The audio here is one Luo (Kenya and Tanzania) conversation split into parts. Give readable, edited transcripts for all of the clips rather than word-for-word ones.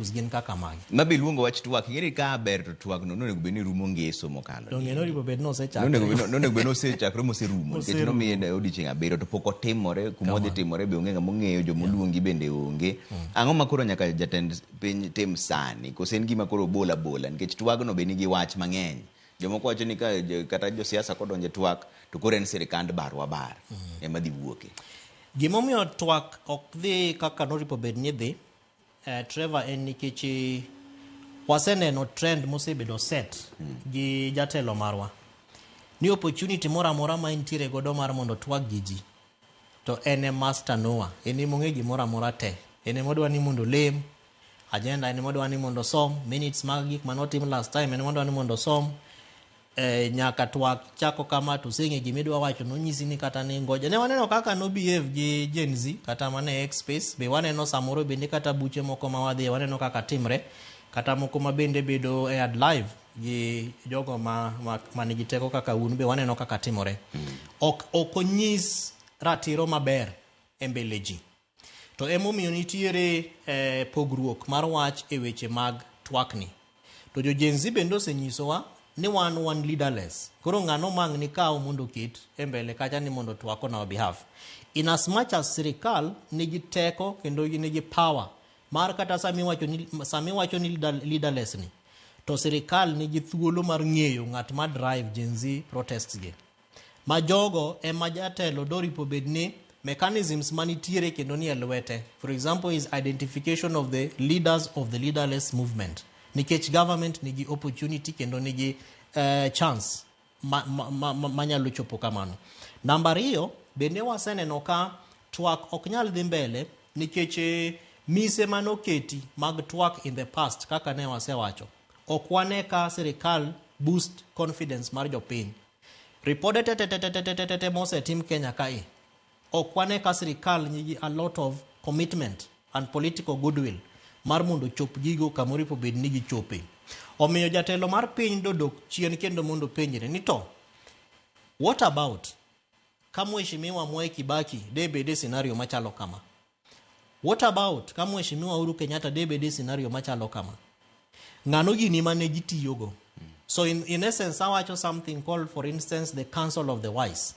Gin kaka mage? Mabe iluongo wach twak, ing'e ni ka ber to twak no nonego bed ni rumo ngeso mokalo. Donge noripo bed ni osechakre? Nonego bed ni osechakre moserumo nikech Moserumo. nomiye odiochieng' 7 to pok otimore, kuma odhi timore be onge ng'ama ong'eyo, joma oluongi bende onge. Ang'o ma koro nyaka jatend piny tim sani? Koso en gima koro obol abola nikech twagno be nigi wach mang'eny. Jomoko wacho ni ka kata josiasa kodonjo e twak to koro en sirikand barwa bar ema dhi wuoke. Gimomiyo twak ok dhi kaka noripo bed ni dhi, Trevor, en nikech waseneno trend mosebedo set gi jatelo marwa ni opportunity moro amora ma entiere godo mar mondo twag gi ji to en e master knower, en ema ong'e gimoro amora te, en ema odwa ni mondo olem agenda, en ema odwa ni mondo osom minutes mag gik manotim last time, en ema odwa ni mondo osom nyaka twak chako kama to oseng'e gima idwa wacho, nonyisi ni kata ni ngoja. Ne waneno kaka no behave gi Gen Z kata mana e X space be waneno samoro bende kata buche moko ma wadhiye waneno kaka timre, kata moko ma bende bedo aired live gi jogo ma nigi teko kaka un be waneno kaka timore. Ok onyis ratiro maber e mbele ji. To emomiyo nitiere pogruok mar wach e weche mag twakni. To jo Gen Z bende osenyisowa ni wan leaderless. Koro ng'ano mang' ni kaw mondo oket e mbele kacha ni mondo twak on our behalf. In as much as sirikal nigi teko kendo nigi power mar kata sami wacho ni leaderless ni, to sirikal nigi thuolo mar ng'eyo ng'at ma drive Gen Z protests gi. Ma jogo ema jatelo doripo bed ni mechanisms manitiere kendo ni e lwete. For example is identification of the leaders of the leaderless movement. Nikech government nigi opportunity kendo nigi chance manyalo chopo kamano. Namba 2, bende waseneno ka twak ok nyal dhi mbele nikech mise manoketi mag twak in the past kaka ne wasewacho. Ok wane ka sirikal boost confidence mar jopiny. Ripode te te te te te te te te mosetim Kenya kae, ok wane ka sirikal nigi a lot of commitment and political goodwill mar mondo chop gigo kamoripo bed ni gichope. Omiyo jatelo mar piny dodok chien kendo mondo penjre ni to what about ka Mheshimiwa Mwai Kibaki de bed e scenario machalo kama? What about ka Mheshimiwa Uhuru Kenyatta de bed e scenario machalo kama? Ng'ano gini mane gitiyogo? So in essence awacho something called, for instance, the Council of the Wise.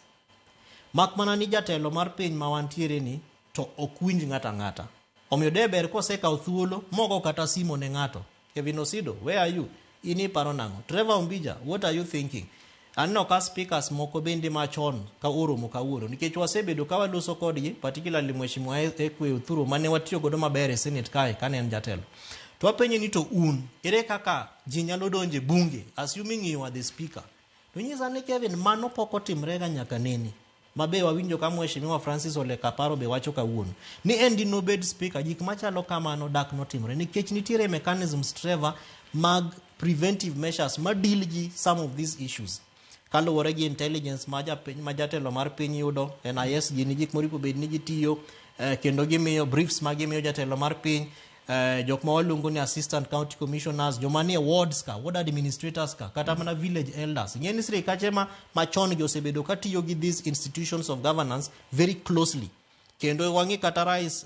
Mak mana ni jatelo mar piny ma wantiere ni to ok winj ng'ato ang'ata. Omiyo de ber kosekawo thuolo mogo kata simo ne ng'ato. Kevin Osido, where are you? In iparo nang'o? Trevor Ombija, what are you thinking? Aneno ka speakers moko bende machon ka oromo kawuono nikech wasebedo ka waloso kodgi, particularly Mheshimiwa Ekwe Uthuru mane watiyo godo maber e Senate kae kane en jatelo. To wapenje ni to un, ere kaka ji nyalo donjo e bunge assuming you are the speaker? To nyisa ni Kevin, mano pok otimre ga nyaka nene. Mabe wawinjo ka Mheshimiwa Francis Ole Kaparo be wacho kawuono ni en dinobed speaker, gik machalo kamano dak notimre nikech nitiere mechanisms, Trevor, mag preventive measures ma deal gi some of these issues kaluwore gi intelligence ma japiny ma jatelo mar piny yudo. NIS gini gik moripo bed ni gitiyo kendo gimiyo briefs ma gimiyo jatelo mar piny, jok ma waluongo ni assistant county commissioners, joma nie wards ka, ward administrators ka, kata mana village elders. Ing'e ni sirikache ma machon gi osebedo ka tiyo gi these institutions of governance very closely, kendo wang'i kata rais,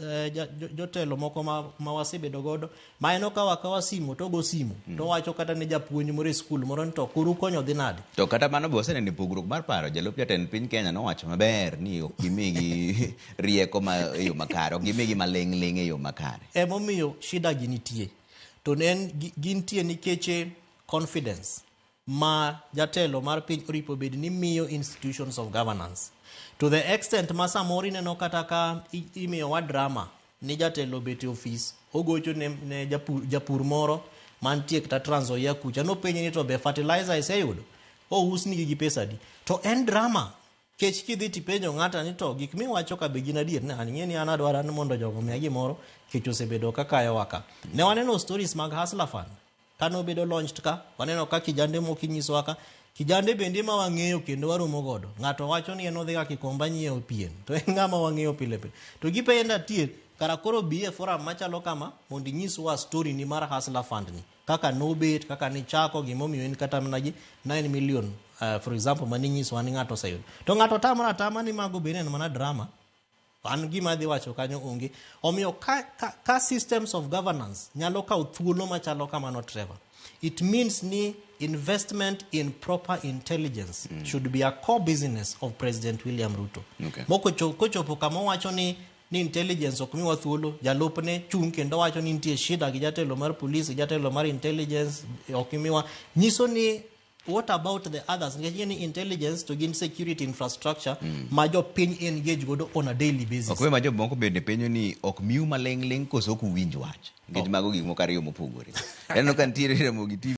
jotelo moko ma wasebedo godo ma en okawo akawa simo to ogo simo to wacho kata ne japuonj moro e skul moro ni to kuru konyo dhi nade. To kata mano be waseneno pogruok mar paro. Jalup jatend piny Kenya nowacho maber ni ok gimigi rieko ma e yo makare, ok gimigi maling' ling' e yo makare. Emomiyo shida gi nitie to ne en gintie nikech confidence ma jatelo mar piny oripo bed ni miyo institutions of governance to the extent ma samoro ineno kata ka imiyowa drama ni jatelo obet e ofis ogocho ne japur moro mantie kata Trans Nzoia kucha nopenje ni to be fertilizer iseyudo, ousnigi gi pesa adi, to en drama kech kidhi tipenjo ng'ata ni to gik miwacho ka be gin adier, ne an ing'e ni an adwaro ni mondo jogo omiya gimoro, kech osebedo ka kayowa. Ka ne waneno stories mag Hustler Fund kanobedo launched, ka waneno ka kijande moko inyisowa ka kijande bende ma wang'eyo kendo waromo godo, ng'ato wacho ni en odhi ga Kikomba nyiewo pien to en ng'ama wang'eyo pile pile to gipenje atier kara koro bi e forum machalo kama mondo inyiswa story ni mar Hustler Fund ni kaka nobet, kaka nichako, gimomiyo in kata mana gi 9 million, for example, maninyisowa ni ng'ato oseyudo, to ng'ato tamore atama ni mago bende en mana drama. An gima adhi wacho kanyo onge. Omiyo ka, ka, ka systems of governance nyalo kawo thuolo machalo kamano Trevor, it means ni investment in proper intelligence should be a core business of President William Ruto. Kochopo kama owacho ni intelligence ok miwa thuolo, jalupne chung' kendo wacho ni nitie shida gi jatelo mar police, gi jatelo mar intelligence ok miwa, nyiso ni what about the others? Nikech ing'e ni intelligence to gin security infrastructure ma jopiny engage godo on a daily basis. Ok we ma jomoko bende penjo ni ok miu maling'ling' koso ok uwinj wach nikech mago gik moko ariyo mopogore. Aneno ka nitiere Ramogi TV.